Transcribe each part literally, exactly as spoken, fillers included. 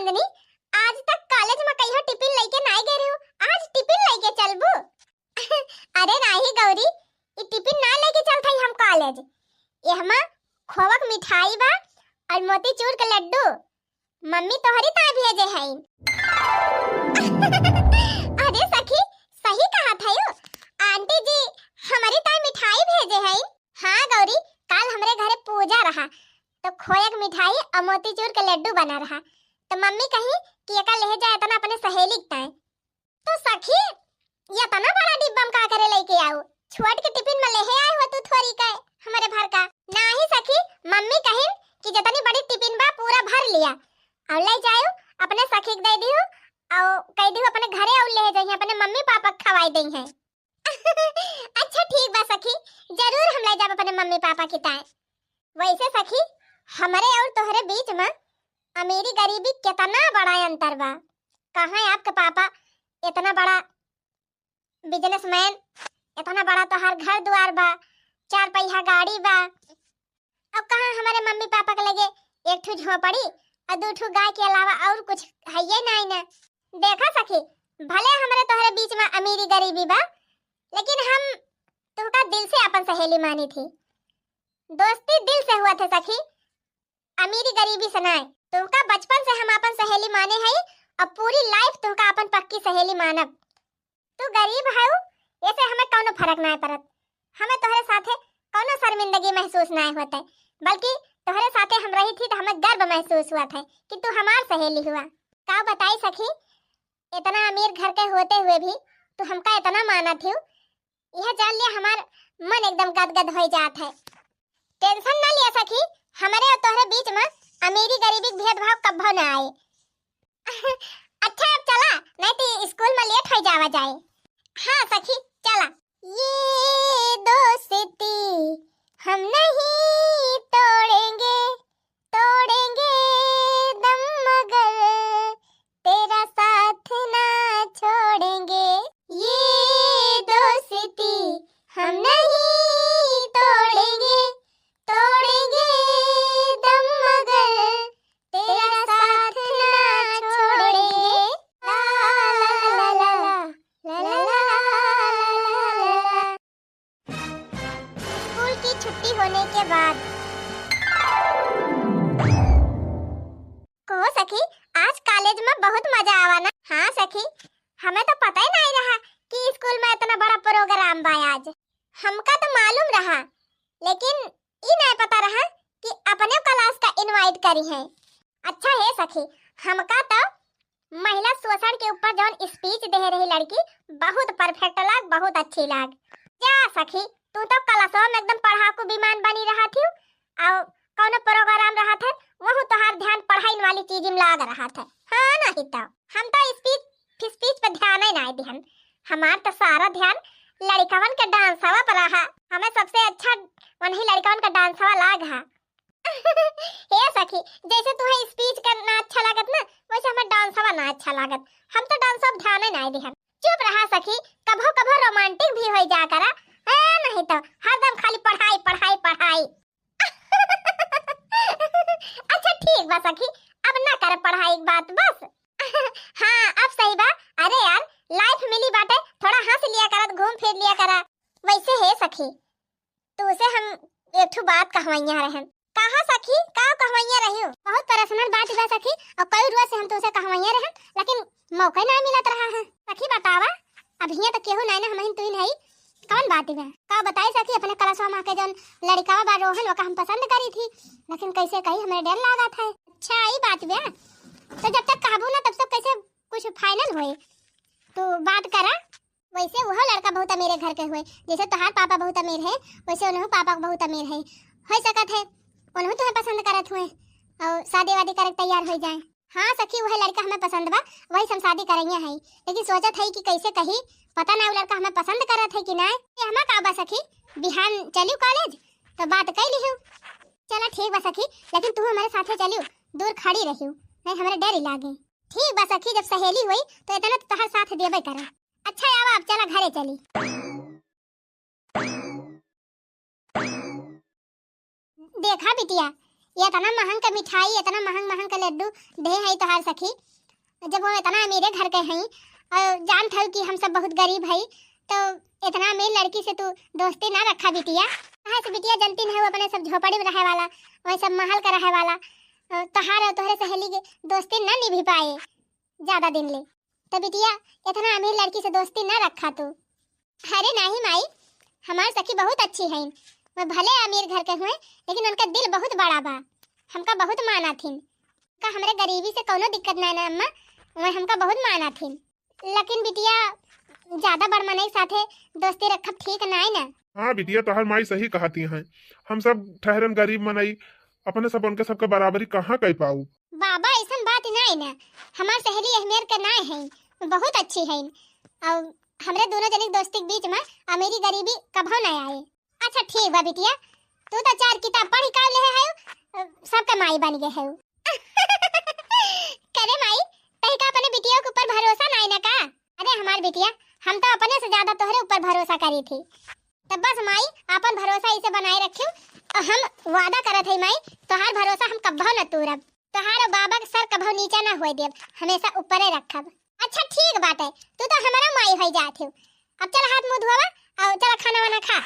चांदनी, आज तक कॉलेज में कहियो टिफिन लेके नाय गए रहो, आज टिफिन लेके चलबू? अरे नाही गौरी, ई टिफिन ना लेके चलत हई हम कॉलेज। एहमा खोवा के मिठाई बा और मोतीचूर के लड्डू, मम्मी तोहरी ताई भेजे हईन। अरे सखी, सही कहत हयू, आंटी जी हमरी ताई मिठाई भेजे हईन। हाँ गौरी, काल हमरे घरे पूजा रहा, तो खोया के मिठाई और मोतीचूर के लड्डू बना रहा, तो मम्मी कही कि एका लेहे जा एतना अपने सहेली के ताई। तो सखी, एतना बड़ा डिब्बा में का करे लेके आऊ? छोट के टिफिन में लेहे आए हो तू थोरी के हमरे भर का। नाही सखी, मम्मी कहिन कि जतनी बड़ी टिफिन बा पूरा भर लिया और ले जाऊ अपने सखी के दे दियो और कह दियो अपने घरे और ले जाइए, अपने मम्मी पापा के खवाई दई हैं। अच्छा ठीक बा सखी, जरूर हम ले जाब अपने मम्मी पापा की ताई। वैसे सखी, हमरे और तोहरे बीच में अमीरी गरीबी कितना बड़ा अंतर बा। कहाँ आपके पापा इतना बड़ा बिजनेसमैन, इतना बड़ा तोहार घर दुआर बा, चार पहिया गाड़ी बा, अब कहाँ हमरे मम्मी पापा के लगे एक ठो झोपड़ी और दू ठो गाय के अलावा और कुछ हइये नाई ना। देखा सखी, भले हमरे तोहरे बीच में अमीरी गरीबी बा, लेकिन हम तुमका दिल से अपन सहेली मानी थी। दोस्ती दिल से हुआ थे सखी, अमीरी गरीबी से नाय। तुमका बचपन से हम अपन सहेली माने हई और पूरी लाइफ तुमका अपन पक्की सहेली मानब। तू गरीब हऊ, एसे हमें कौनो फर्क नाय पड़त। हमें तोहरे साथे कौनो शर्मिंदगी महसूस नाय होते, बल्कि तोहरे साथे हम रही थी तो हमें गर्व महसूस हुआ था कि तू हमार सहेली हुआ। का बताई सखी, इतना अमीर घर के होते हुए भी तू हमका इतना माना थी, यह जान लिया हमार मन एकदम गदगद हो जात है। टेंशन ना लिया सखी, हमरे और तोहरे बीच में अमीरी गरीबी के भेदभाव कब्बो ना आए। अच्छा अब चला, नहीं तो स्कूल में लेट हो जावा जाए। हाँ सखी चला। ये दोस्ती हम नहीं तोड़ेंगे, तोड़ेंगे दम मगर तेरा साथ ना छोड़ेंगे। ये दोस्ती हम नहीं तोड़ेंगे, तोड़ेंगे दम मगर तेरा साथ ना छोड़ेंगे। ला ला ला ला ला ला ला ला ला ला। स्कूल की छुट्टी होने के बाद। कहो सखी, आज कॉलेज में बहुत मजा आवा ना? हाँ सखी, हमें तो पता ही नहीं रहा कि स्कूल में इतना बड़ा प्रोग्राम बा आज। हमका तो मालूम रहा, लेकिन ई नहीं पता रहा कि अपने क्लास का इनवाइट करी है। अच्छा हे सखी, हमका तो महिला शोषण के ऊपर जौन स्पीच दे रही लड़की, बहुत परफेक्ट लाग, बहुत अच्छी लाग। जा सखी, तू तो क्लासवा में एकदम पढ़ाकू विमान बनी रहा थी, और कौनो प्रोग्राम रहा था, वहू तोहार ध्यान पढ़ाई वाली चीज में लाग रहा था। हाँ नहीं तो हम तो स्पीच फिस्पीच पे ध्यान ही नहीं दिहन। हमार तो सारा ध्यान लड़िकवन के डांसवा पर रहा। हमें सबसे अच्छा वही लड़िकवन का डांसवा लाग हा। हे सखी, जैसे तुम्हें स्पीच करना अच्छा लागत ना, वैसे हमें डांसवा ना अच्छा लागत। हम तो डांस अब ध्यान ही नहीं दिहन। चुप रहा सखी, कभो कभो रोमांटिक भी हो जा करा। ए, नहीं तो हरदम खाली पढ़ाई पढ़ाई पढ़ाई। अच्छा ठीक बा सखी, अब ना कर पढ़ाई के बात बस। हाँ अब सही बा। अरे यार, लाइफ मिली बाटे, थोड़ा हंस लिया करत, घूम फिर लिया करा। वैसे हे सखी, तू से हम एक ठो बात कहवैया रहन। कहा सखी, का कहवैया रही हो? बहुत पर्सनल बात बा सखी, और कई रोज से हम तुमसे कहवैया रहन, लेकिन मौका ही ना मिलत रहा है। सखी बतावा, अब हियां तो केहू नहीं ना, हम ही तू ही नहीं, कौन बात बा? का बताई सखी, अपने क्लासवा में के जौन लड़िकावा बा रोहन, ओका हम पसंद करी थी, लेकिन कैसे कही, हमें डर लागत है। अच्छा ई बात बा, तो जब तक कहबू ना तब तक कैसे कुछ फाइनल होए? तू बात करा। वैसे वह लड़का बहुत अमीर है घर के हुए, जैसे तोहार पापा बहुत अमीर है, वैसे उन्हों पापा बहुत अमीर है। हो सकत है उन्हों तुम्हें पसंद करत हुए और शादी वादी करे के तैयार हो जाए। हाँ सखी, वह लड़का हमें पसंद बा, वही से हम शादी करैया है, लेकिन सोचत है कि कैसे कही, पता ना वो लड़का हमें पसंद करत है कि ना। ये हमें का बा सखी, बिहान चलियो कॉलेज तो बात कर लियो। चला ठीक बा सखी, लेकिन तू हमारे साथे चलियो, दूर खड़ी रहियो, नहीं हमारे डर ही लागे। ठीक बा सखी, जब सहेली हुई तो इतना तो तोहर साथ देबे करे। अच्छा आवा, अब चला घरे चली। देखा बिटिया, ये इतना महंग का मिठाई, इतना महंग महंग का लड्डू दे है तोहार सखी, जब वो इतना अमीरे घर के हैं और जानत हऊ कि हम सब बहुत गरीब है, तो इतना अमीर लड़की से तू दोस्ती ना रखा बिटिया। कहाँ से बिटिया, जनती नहीं, वो अपने सब झोपड़ी में रहे वाला, वही सब महल का रहे वाला, अ, तोहार और तोहरे सहेली के दोस्ती ना निभी पाए ज्यादा दिन ले। तो बिटिया, इतना अमीर लड़की से दोस्ती ना रखा तू। अरे नहीं माई, हमार सखी बहुत अच्छी है, वह भले अमीर घर के हुए, लेकिन उनका दिल बहुत बड़ा बा, हमका बहुत माना थीन। का हमरे गरीबी से कौनो दिक्कत ना ना अम्मा, वह हमका बहुत माना थीन। लेकिन बिटिया, ज्यादा बड़ मनई साथे दोस्ती रखब ठीक नाई ना। हाँ बिटिया, तोहर माई सही कहती हैं, हम सब ठहरन गरीब मनई, अपने सब उनके सबके बराबरी कहाँ कर पाऊ। बाबा, ऐसन बात नाई ना, हमार सहेली अहमेर के नाई है, बहुत अच्छी है, और हमरे दोनों जनी के दोस्ती के बीच में अमीरी गरीबी कभो ना आए। अच्छा ठीक बा बिटिया, तू तो चार किताब पढ़ का ले है, सबके माई बन गए है। करे माई, तही का अपने बिटिया के ऊपर भरोसा नाई ना का? अरे हमार बिटिया, हम तो अपने से ज्यादा तोहरे ऊपर भरोसा करी थी। तब बस माई, आपन भरोसा इसे बनाए रखियो, और हम वादा करत है माई, तोहार भरोसा हम कब्बो न तूरब, तोहार और बाबा के सर कब्बो नीचा न होए देब, हमेशा ऊपरे रखब। अच्छा ठीक बात है, तू तो हमारा माई होई जात हो। अब चल हाथ मुंह धोवा और चल खाना वाना खा।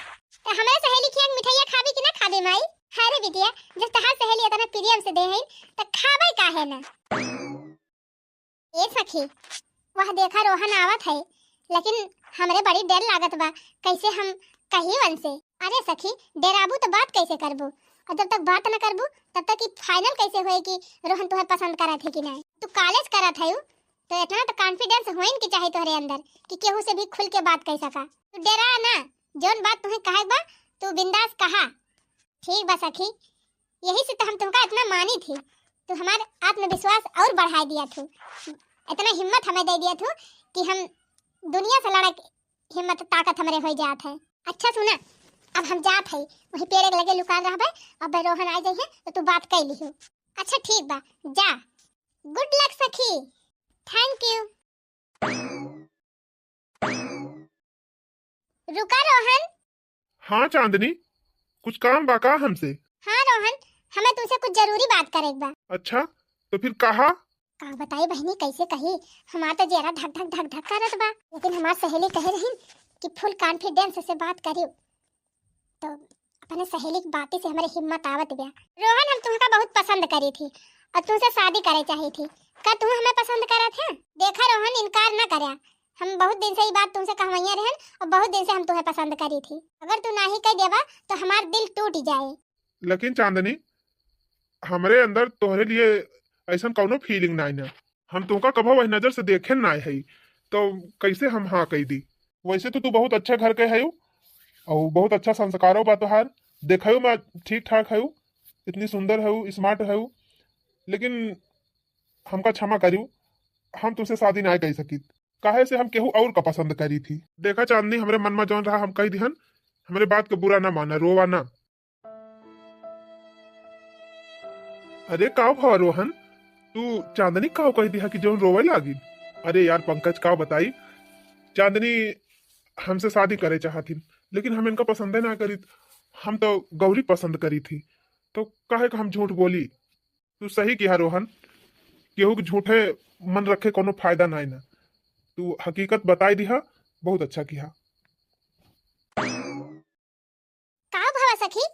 तो हमारे सहेली खिया के मिठाइया खाबी कि ना खाबी माई? अरे बिटिया, जब तोहार सहेली इतना प्रेम से दे है, तो खाबे काहे ना? ए सखी, वह देखा रोहन आवत है, लेकिन हमरे बड़ी डर लागत बा, कैसे हम कही उनसे। अरे सखी, डेराबू तो बात कैसे करबू? और जब तक बात न करबू, तब तक ई final कैसे होए कि रोहन तुहे पसंद करत है कि नहीं? तू college करत है, तो इतना तो confidence होइन के चाही तोहरे अंदर कि केहू से भी खुल के बात कह सका। तू डेरा ना, जौन बात तुहे कहे बा, तू बिंदास कहा। ठीक बा सखी, यही से तो हम तुमका इतना मानी थी, तू हमार आत्मविश्वास और बढ़ाई दिया थू, इतना हिम्मत हमें दे दिया थू कि हम दुनिया से लड़क हिम्मत ताकत हमरे हो जात है। अच्छा सुना, अब हम जात है, वही पेड़े के लगे लुकान रहबे, अब रोहन आ जाइए तो तू बात कर लिहो। अच्छा ठीक बा, जा, good luck सखी, thank you। रुका रोहन। हाँ चांदनी, कुछ काम बा का हमसे? हाँ रोहन, हमें तुमसे कुछ जरूरी बात करे के बा। अच्छा, तो फिर कहा? का बताई बहिनी, कैसे कही, हमार तो जियरा धक धक धक धक करत बा, लेकिन हमार सहेली कहे रही कि full confidence से बात करियो। तो अपने सहेली की बातें से हमारे हिम्मत आवत बा। रोहन, हम तुमका बहुत पसंद करी थी और तुमसे शादी करे चाही थी। का तुम हमें पसंद करत है? देखा रोहन, इनकार ना करया, हम बहुत दिन से ये बात तुमसे कहवैया रहन और बहुत दिन से हम तुम्हें पसंद करी थी। अगर तू नाही कह देबा तो हमार दिल टूट जाए। लेकिन चांदनी, हमरे अंदर तोहरे लिए ऐसन कौनो feeling नाई ना। हम तुमका कभो वही नजर से देखे नाई है, तो कैसे हम हाँ कह दी? वैसे तो तू बहुत अच्छा घर के है और बहुत अच्छा संस्कारो बा तोहार, देखायो में ठीक ठाक है, इतनी सुंदर है, smart है, लेकिन हमका क्षमा करियो, हम तुमसे शादी ना कर सकित, काहे से हम केहू और का पसंद करी थी। देखा चांदनी, हमरे मन में जौन रहा हम कह दिहन, हमरे बात के बुरा ना माना, रोवा ना। अरे का भवा रोहन, तू चांदनी का कह दिहा कि जौन रोवे लागी? अरे यार पंकज, का बताई, चांदनी हमसे शादी करे चाहथिन, लेकिन हम इनका पसंदे ना करीत, हम तो गौरी पसंद करी थी, तो काहे का हम झूठ बोली? तू सही किहा रोहन, केहू के झूठे मन रखे कोनो फायदा नाई ना। तू हकीकत बताई दिहा, बहुत अच्छा किहा। का भवा सखी,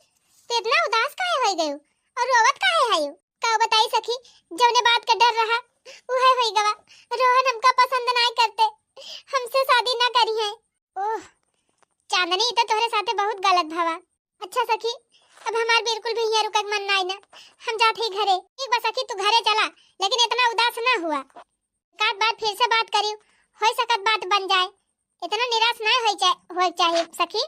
तू इतना उदास काहे होई गयू और रोवत काहे हयू? का बताई सखी, जौने बात का डर रहा, उहे होई गवा। रोहन हमका पसंद नाई करते, हमसे शादी ना करी है। ओह चांदनी, ई तो तोहरे साथे बहुत गलत भवा। अच्छा सखी, अब हमार बिल्कुल भी हियाँ रुके के मन नाई ना, हम जात ही घरे। ठीक बा सखी, तू घरे चला, लेकिन इतना उदास ना हुआ। एक आध बार फिर से बात करियो, हो सकत बात बन जाए। इतना निराश ना होए चा-, होए चाहिए सखी।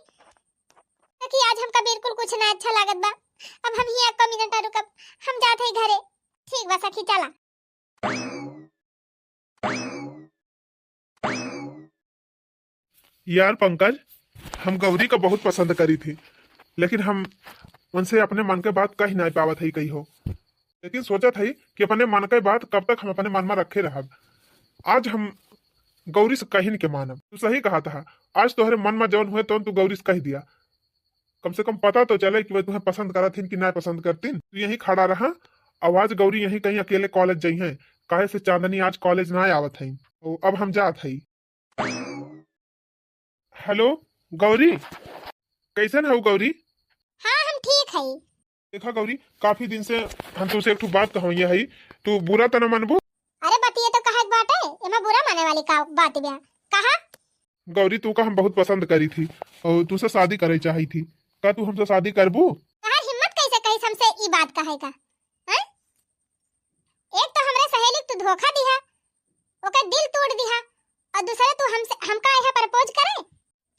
सखी, आज हमका बिल्कुल कुछ ना अच्छा लागत बा। अब हम हियाँ एको मिनट ना रुकब, हम जात ही घरे। ठीक बा सखी, चला। यार पंकज, हम गौरी का बहुत पसंद करी थी, लेकिन हम उनसे अपने मन के बात कह नहीं पावत है कहियो। लेकिन सोचत है कि अपने मन के बात कब तक हम अपने मन में रखे रहब। आज हम गौरी से कहिन के मानब। तू सही कहा था, आज तोहरे मन में जौन हुए तौन तू गौरी से कह दिया। कम से कम पता तो चले कि वह तुहें पसंद करत हिन कि नाहीं पसंद करतिन। तू यहीं खड़ा रहा, अउ आज गौरी यहीं कहीं अकेले कॉलेज जइहैं, काहे से चांदनी आज कॉलेज नाहीं आवत हईं। तो अब हम जात हई। हेलो गौरी, कइसन हऊ गौरी? हाँ, हम ठीक हई। देखा गौरी, काफी दिन से हम तुमसे एक ठो बात कहवइया हई, तू बुरा त न मनबू? अरे बतिये तो कहे के बाटे, एमा बुरा माने वाली का बात बा? कहा। गौरी, तू का हम बहुत पसंद करी थी अउर तुमसे शादी करे चाही थी, का तू हमसे शादी करबू? तहार हिम्मत कैसे कहिस हमसे ई बात कहे का? हैं? एक तो हमरे सहेली के तू धोखा दिहा, ओकर दिल तोड़ दिहा, अउर दूसरे तू हमसे, हमका यहाँ प्रपोज करे?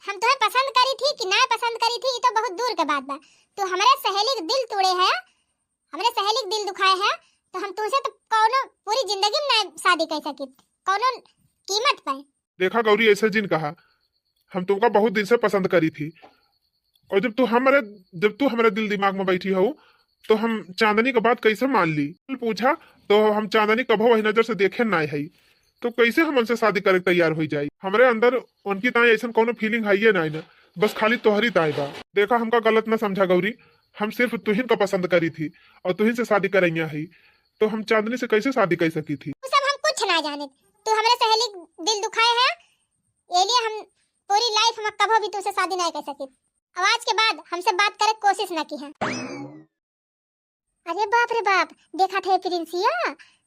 हम तुहें पसंद करी थी कि ना पसंद करी थी, ई तो बहुत दूर के बात बा। तू हमरे सहेली के दिल तोड़े है, हमरे सहेली के दिल दुखाए है, तो हम तुमसे तो कौनो पूरी जिंदगी में ना शादी कर सकित, कौनो कीमत पे। देखा गौरी, ऐसे जिन कहा, हम तुमका बहुत दिन से पसंद करी थी, और जब तू हमरे, जब तू हमरे दिल दिमाग में बैठी हो, तो हम चांदनी के बात कैसे मान ली? पूछा तो हम चांदनी कभो वही नजर से देखे ना है, तो कैसे हम उनसे शादी करे के तैयार हो जाई? हमरे अंदर उनकी ताई ऐसन कौनो फीलिंग है ये ना, बस खाली तोहरी ताई बा। देखा, हमका गलत ना समझा गौरी, हम सिर्फ तुहिन का पसंद करी थी और तुहिन से शादी करैया है, तो हम चांदनी से कैसे शादी कर सकी थी? वो सब हम कुछ ना जाने, तू हमरे सहेली के दिल दुखाए है, ये लिए हम पूरी लाइफ हम कभो भी तुझसे शादी नहीं कर सकी। अब आज के बाद हमसे बात करे के कोशिश ना की है। अरे बाप रे बाप, देखत है प्रिंसिया,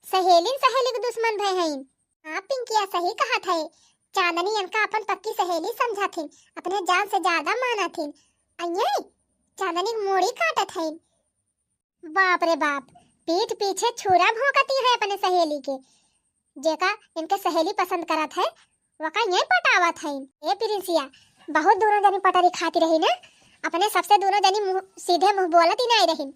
सहेलिन सहेली के दुश्मन भय हईन। हाँ पिंकिया, सही कहत है, चांदनी इनका अपन पक्की सहेली समझत हिन, अपने जान से ज्यादा मानत हिन। अइये, चांदनी के मूड़ी काटत हईन। बाप रे बाप, पीठ पीछे छुरा भोंकती है अपने सहेली के। जेका इनके सहेली पसंद करत है, वका यही पटावत है। ए प्रिंसिया, बहुत दोनों जनी पटरी खाती रही ना, अपने सबसे दोनों जनी मुंह, सीधे मुंह बोलत ही नहीं रही।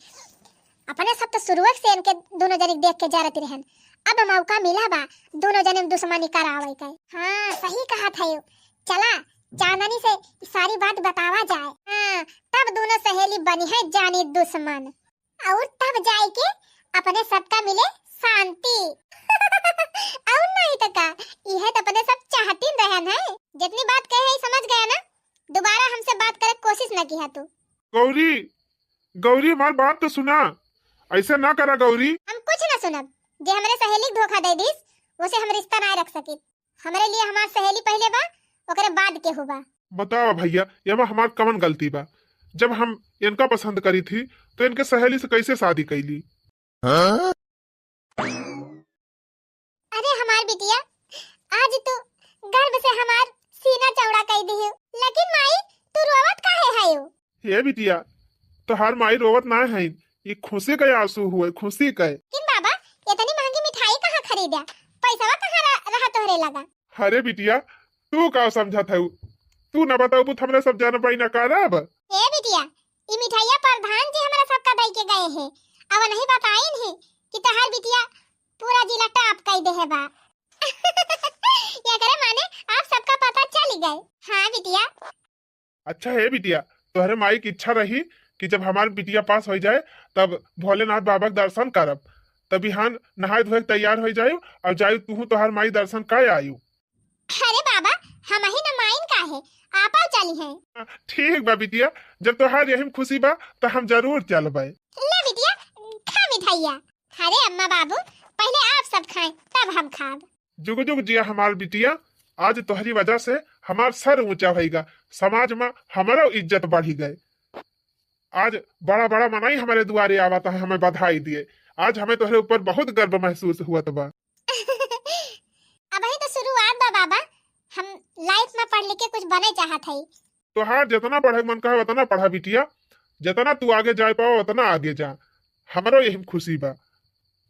अपने सब तो शुरुए से इनके दोनों जनी देख के जरत रहन। अब मौका मिला बा दोनों जनी में दुश्मनी करावे के। हाँ, सही कहत है। चला, चांदनी से सारी बात बतावा जाए। हाँ, तब दोनों सहेली बनी है जानी दुश्मन। और तब जाए के अपने सबका मिले शांति। और नहीं तो का, यह तो अपने सब चाहतीन रहन है। जितनी बात कहे है, समझ गया ना? दोबारा हमसे बात करे के कोशिश ना किया तू। गौरी, गौरी, हमार बात तो सुना, ऐसे ना करा गौरी। हम कुछ ना सुनब, जे हमरे सहेली के धोखा दे दिस, उसे हम रिश्ता ना रख सकी। हमरे लिए हमार सहेली पहिले बा, ओकरे बाद केहू बा। बतावा भैया, एमा हमार कवन गलती बा? जब हम इनका पसंद करी थी, तो इनके सहेली से कैसे शादी कैली? हाँ? अरे हमार बिटिया, आज तू गर्व से हमार सीना चौड़ा कर दिही। लेकिन माई, तू रोवत काहे हयो? हे बिटिया, तोहार माई रोवत ना है, ये खुशी के आंसू हुए, खुशी के। लेकिन बाबा, इतनी महंगी मिठाई कहाँ खरीदा? पैसवा कहाँ रह-, रहा तोहरे लगा? अरे बिटिया, तू का समझत हऊ? तू ना बताऊ, तो हमरे सब जान पाई ना का अब? हे बिटिया, ई मिठाइया प्रधान जी हमरा सबका दई के गए हैं। अब नहीं बताइन ही कि तोहार बिटिया पूरा जिला टॉप कई दे है बा। एकरे माने आप सबका पता चल गए। हाँ बिटिया। अच्छा हे बिटिया, तोहरे माई की इच्छा रही कि जब हमार बिटिया पास हो जाए, तब भोलेनाथ बाबा के दर्शन करब। तब बिहान नहाए धोए के तैयार हो जाए और जाए तू, तोहर माई दर्शन कर आयु। अरे बाबा, हम ही न माइन का है, आपा चली हैं। ठीक बा बिटिया, जब तोहार यही में खुशी बा, तो हम जरूर चलबे। ले बिटिया, खा मिठाइया। अरे अम्मा बाबू, पहले आप सब खाएं, तब हम खाब। जुग जुग जिया हमार बिटिया, आज तोहरी वजह से हमार सर ऊंचा होइगा, समाज में हमारो इज्जत बढ़ी गए। आज बड़ा बड़ा मनाई हमारे दुआरे आवत है, हमें बधाई दिए। आज हमें तोहरे ऊपर बहुत गर्व महसूस हुआ बा। अबही तो शुरुआत बा बाबा, हम लाइफ में पढ़ लिख के कुछ बने चाहत हई। तोहार जितना पढ़े के मन कहे उतना पढ़ा बिटिया, जितना तू आगे जाए पाओ उतना आगे जा, हमरो यही में खुशी बा।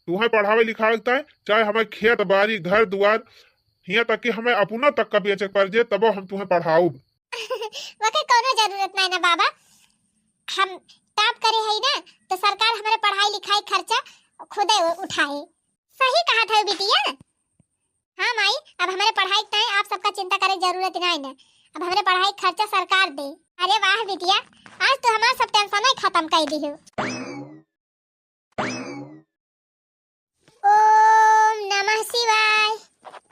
तुहें पढ़ावे लिखावे के ताई, चाहे हमें खेत बाड़ी घर दुआर, हियाँ तक कि हमें अपना तक का बेचे के पड़ जे, तबो हम तुहें पढ़ाउब। वके कोनो जरूरत नहीं ना बाबा, हम टॉप करे हई ना, तो सरकार हमारे पढ़ाई लिखाई खर्चा खुदे उ-, उठाए। सही कहत है बिटिया। हाँ माई, अब हमारे पढ़ाई के ताई आप सबका चिंता करे के जरूरत नहीं ना, अब हमारे पढ़ाई के खर्चा सरकार दे। अरे वाह बिटिया, आज तो हमारा सब टेंशन ही खत्म कर दी हो। ओम नमः शिवाय,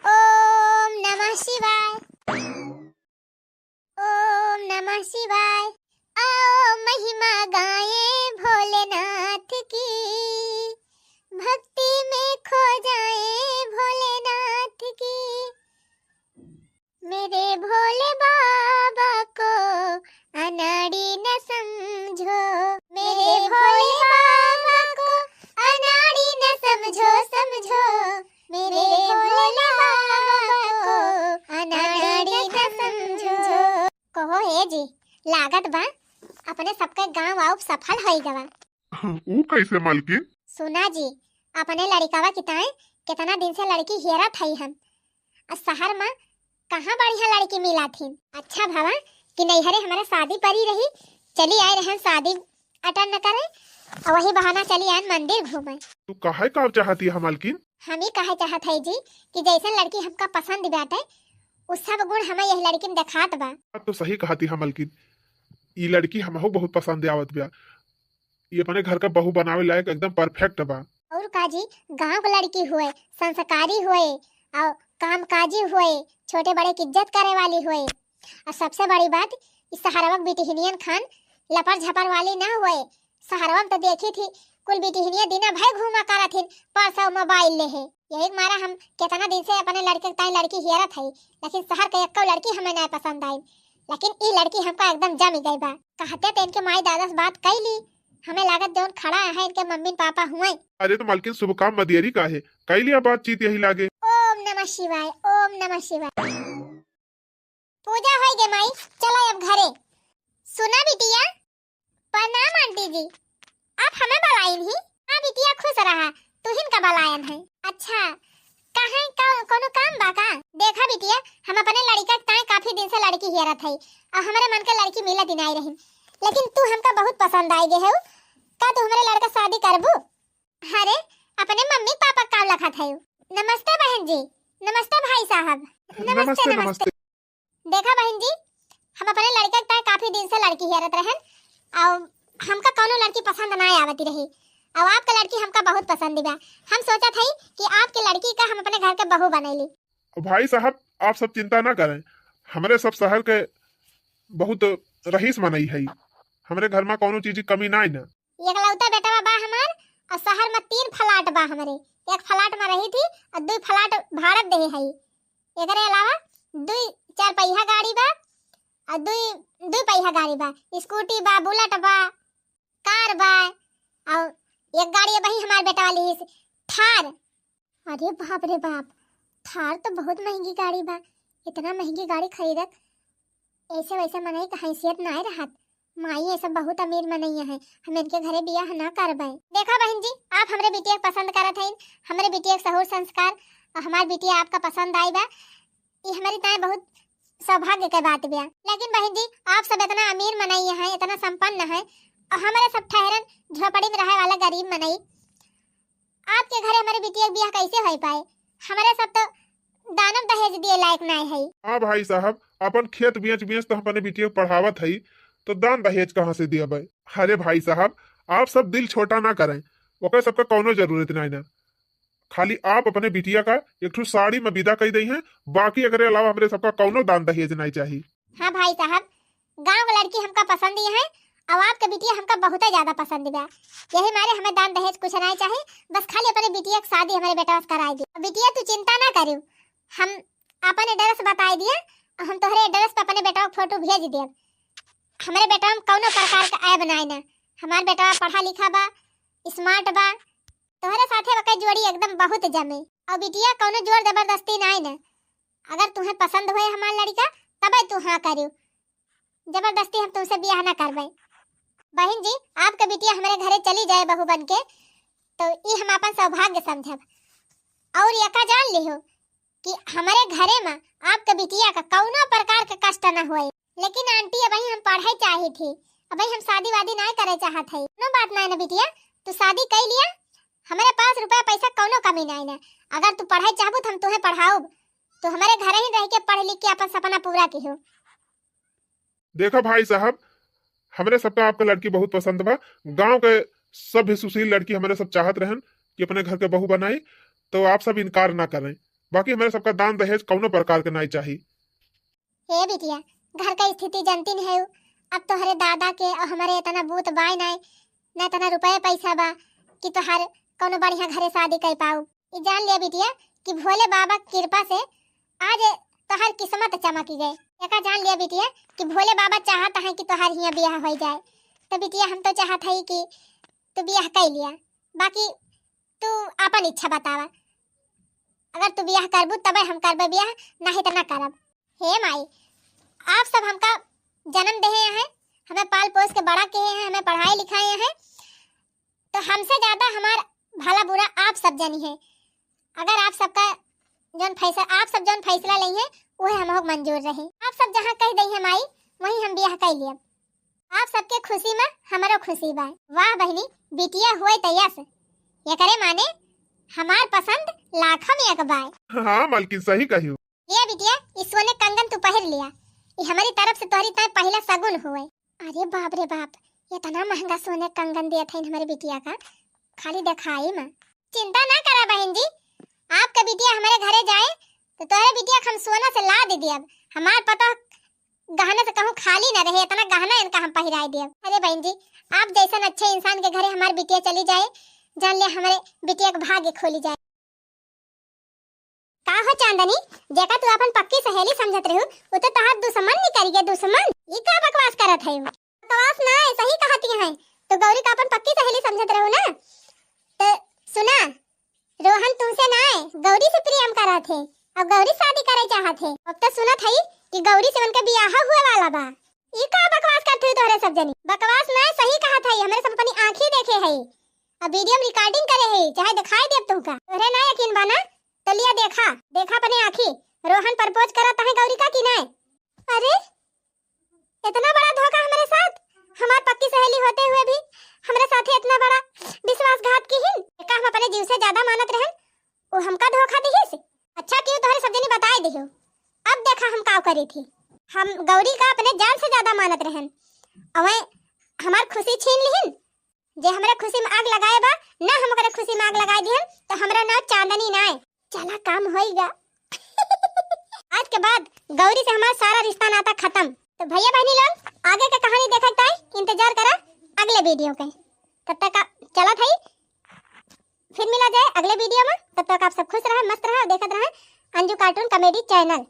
ओम नमः शिवाय, ओम नमः शिवाय, ओम लागत बा, अपने सबके गाँव आउब सफल होई गवा। ऊ कैसे मालकिन? सुना जी, अपने लड़िकवा की ताई कितना दिन से लड़की हेरत हई हम। आ शहर में कहाँ बढ़िया लड़की मिला थी। अच्छा भवा कि नैहरे हमारे शादी पड़ी रही, चली आए रहन शादी अटेंड करे, और वही बहाना चली आए मंदिर घूमे। तू काहे का चाहती है मालकिन? हम ही कहे चाहत है जी कि जैसन लड़की हमका पसंद बाटे, उ सब गुण हमें यह लड़किन देखात बा। बात तो सही कहती है मालकिन, ई लड़की हमहू बहुत पसंद आवत बा। ई अपने घर का बहू बनावे लायक एकदम परफेक्ट बा। और का जी, गांव के लड़की हुए, संस्कारी हुए, और कामकाजी हुए, छोटे बड़े की इज्जत करे वाली हुए। और सबसे बड़ी बात, ई शहरवा के बिटिहनियन खान लपर झपर वाली ना हुए। शहरवा में तो देखी थी, कुल बिटिहनिया दिना भर घूमा करत हिन, पर्स और मोबाइल ले है। यही के मारा हम कितना दिन से अपने लड़के के ताई लड़की हेरत हई, लेकिन शहर के एक्को लड़की हमें नहीं पसंद आई, लेकिन ई लड़की हमका एकदम जमी गई बा। कहते तो इनके माई दादा से बात कई ली, हमें लागत जौन खड़ा है इनके मम्मी पापा हुए। अरे तो मालकिन, शुभ काम में देरी का है, कई लिया बातचीत यही लागे। ओम नमः शिवाय, ओम नमः शिवाय। पूजा होई गे माई, चला अब घरे। सुना बिटिया। प्रणाम आंटी जी, आप हमें बलाइन ही? हाँ बिटिया, खुश रहा, तुहिन का बलायन है। अच्छा, काहे का, कोनो काम बा का? देखा बिटिया, हम अपने लड़िका के ताई काफी दिन से लड़की हेरत है, और हमारे मन के लड़की मिलत ही नहीं रही, लेकिन तू हमका बहुत पसंद आई गए हो। का तू हमारे लड़का शादी करबू? अरे, अपने मम्मी पापा का लखत है? नमस्ते बहन जी, नमस्ते भाई साहब। नमस्ते, नमस्ते, नमस्ते। नमस्ते। देखा बहन जी, हम अपने लड़का के ताई काफी दिन से लड़की हेरत रहन, और हमका कौनो लड़की पसंद ना आवती रही, और आपका लड़की हमका बहुत पसंद बा। हम सोचत हई कि आपके लड़की का हम अपने घर के बहू बनैली। भाई साहब, आप सब चिंता ना करें, हमरे सब शहर के बहुत रईस मनई है, हमरे घर में कौनो चीज की कमी ना है ना। एकलौता बेटवा बा हमार, और शहर में तीन फ्लैट बा हमरे। एक फ्लैट में रही थी, और दुई फ्लैट भाड़ा दे हई। एकरे अलावा दुई चार पहिया गाड़ी बा, और दुई, दुई पहिया गाड़ी बा, स्कूटी बा, बुलेट बा, कार बा, और एक गाड़ी अबही हमार बेटवा लिहिस, थार। अरे बाप रे बाप, थार तो बहुत महंगी गाड़ी बा। इतना महंगी गाड़ी खरीदत, ऐसे वैसे मनई के हैसियत नाय रहत। माई, ये सब बहुत अमीर मनई है, हम इनके घरे बियाह ना करबे। देखा बहन जी, आप हमरे बिटिया के पसंद करत हईन, हमरे बिटिया के सहूर संस्कार और हमार बिटिया आपका पसंद आई बा, ये हमारी ताई बहुत सौभाग्य के बात बा। लेकिन बहन जी, आप सब इतना अमीर मनई है, इतना संपन्न है, और हमारे सब ठहरन झोपड़ी में रहे वाला गरीब मनई, आपके घरे हमारे बिटिया के बियाह कैसे हो पाए? हमारे सब तो दानव दहेज दिए लायक नाय है। हाँ भाई साहब, अपन खेत बेच बेच तो हम अपने बिटिया के पढ़ावत हई, तो दान दहेज कहाँ से दियाबे? अरे भाई साहब, आप सब दिल छोटा ना करें, ओकर सबका कौनो जरूरत नाय ना। खाली आप अपने बिटिया का एक ठो साड़ी में विदा कई दई हैं, बाकी एकरे अलावा हमरे सबका कौनो दान दहेज नाय चाही। हाँ भाई साहब, गाँव के लड़की हमका पसंद ही है, और आपके बिटिया हमका बहुत ज्यादा पसंद बा। यही मारे हमें दान दहेज कुछ नाय चाही, बस खाली अपने बिटिया के शादी हमारे बेटवा से कराई दे। बिटिया तू चिंता ना करियो, हम अपन एड्रेस बताई दिया, और हम तोहरे एड्रेस पे अपने बेटवा के फोटो भेज देब। हमारे बेटवा में कौनो प्रकार का ऐब नाय ना, हमार बेटवा पढ़ा लिखा बा, स्मार्ट बा, तोहरे साथे ओकर जोड़ी एकदम बहुत जमे। और बिटिया कौनो जोर जबरदस्ती नाय ना, अगर तुम्हें पसंद होए हमार लड़का तबे तू हाँ करियो, जबरदस्ती हम तुमसे बियाह ना करबे। बहन जी, आपके बिटिया हमारे घरे चली जाए बहू बन के, तो ई हम अपन सौभाग्य समझब। और एका जान लिहो कि हमारे घरे में आपके बिटिया का कौनो प्रकार के कष्ट ना होए। लेकिन आंटी, अबही हम पढ़े चाही थी, अबही हम शादी वादी नाय करे चाहत है। कोनो बात नाय ना बिटिया, तू शादी कई लिया, हमारे पास रुपया पैसा कौनो कमी नाय ना। अगर तू पढ़े चाहबू तो हम तुहे पढ़ाउब, तू हमारे घर ही रह के पढ़ लिख के अपन सपना पूरा किहो। देखा भाई साहब, हमरे सबका आपका लड़की बहुत पसंद बा। गांव के सभ्य सुशील लड़की हमरे सब चाहत रहन कि अपने घर के बहू बनाई, तो आप सब इनकार ना करें। बाकी हमरे सबका दान दहेज कौनो प्रकार के नाय चाही। हे बिटिया, घर का स्थिति जानती नहीं है, अब तोहरे दादा के और हमारे इतना बूत बाय नाय, ना इतना रुपये पैसा बा कि तोहार कौनो बढ़िया घरे शादी कर पाऊ। ई जान लिया बिटिया कि भोले बाबा की कृपा से आज तोहार किस्मत चमक गए। एका जान लिया बिटिया कि भोले बाबा चाहत हैं कि तोहार हियाँ बियाह हो जाए। तो बिटिया, हम तो चाहत है कि तू बियाह कर लिया, बाकी तू अपन इच्छा बतावा। अगर तू बियाह करबू तबे हम करबे बियाह, नहीं तो ना करब। हे माई, आप सब हमका जन्म देहे हैं, हमें पाल पोस के बड़ा किहे हैं, हमें पढ़ाए लिखाए हैं, तो हमसे ज्यादा हमार भला बुरा आप सब जनी है। अगर आप सबका जौन फैसला, आप सब जौन फैसला लेइहें, उहे हमहू के मंजूर रही। आप सब जहाँ कह दइहें माई, वहीं हम बियाह कइ लेब। आप सबके खुशी में हमरो खुशी बा। वाह बहिनी, बिटिया होए त यस, एकरे माने हमार पसंद लाखम एक बाय। हाँ मालकिन, सही कहियो। लिया बिटिया, ई सोने कंगन तू पहिर लिया, ई हमरी तरफ से तोहरी ताई पहिला सगुन होए। अरे बाप रे बाप, इतना महंगा सोने कंगन दिया था हमरे बिटिया का, खाली देखाई में। चिंता ना करा बहन जी, आपका बिटिया हमरे घरे जाए तो तोहरे बिटिया के हम सोना से लाद दियब। हमार पता गहना से कहूँ खाली ना रहे, इतना गहना इनका हम पहिराए दियब। अरे बहन जी, आप जैसन अच्छे इंसान के घरे हमार बिटिया चली जाए, जान लिया हमरे बिटिया के भाग्य खोली जाए। का हो चांदनी, जेका तू अपन पक्की सहेली समझत रहू, उ तो तोहार दुश्मन निकल गया, दुश्मन। ई का बकवास करत है? बकवास ना है, सही कहती है। तो गौरी का अपन पक्की सहेली समझत रहू ना? तो सुना, रोहन तुमसे ना है, गौरी से प्रेम करत है और गौरी शादी करे चाहत है। अब तो सुनत है कि गौरी से उनका बियाह हुए वाला बा। ई का बकवास करत हो तोहरे सब जनी? बकवास ना है, सही कहत है, हमरे सब अपनी आँखी देखे है। अब वीडियो में रिकॉर्डिंग करे है, चाहे दिखाई देब तुमका। तोहरे ना यकीन बा ना, तो लिया देखा, देखा अपने आँखी, रोहन प्रपोज करत है गौरी का कि नहीं? अरे, इतना बड़ा धोखा हमरे साथ, हमार पक्की सहेली होते हुए भी हमरे साथे इतना बड़ा विश्वासघात किहिन। एका हम अपने जीव से ज्यादा मानत रहन, वो हमका धोखा दिहिस। अच्छा कियो तोहरे सब जनी बताए दिहो। अब देखा हम का करी थी, हम गौरी का अपने जान से ज्यादा मानत रहन, अवे हमार खुशी छीन लिहिन। जे हमरे खुशी में आग लगाए बा, ना हम ओकरे खुशी में आग लगाए दिहन, तो हमरा नाव चांदनी ना है। चला, काम होइगा। आज के बाद गौरी से हमार सारा रिश्ता नाता खत्म। तो भैया बहनी लोग, आगे के कहानी देखे के ताई इंतजार करा अगले वीडियो के। तब तक आप चलत हई, फिर मिला जाए अगले वीडियो में। तब तक आप सब खुश रहे, मस्त रहे और देखत रहे अंजू कार्टून कॉमेडी चैनल।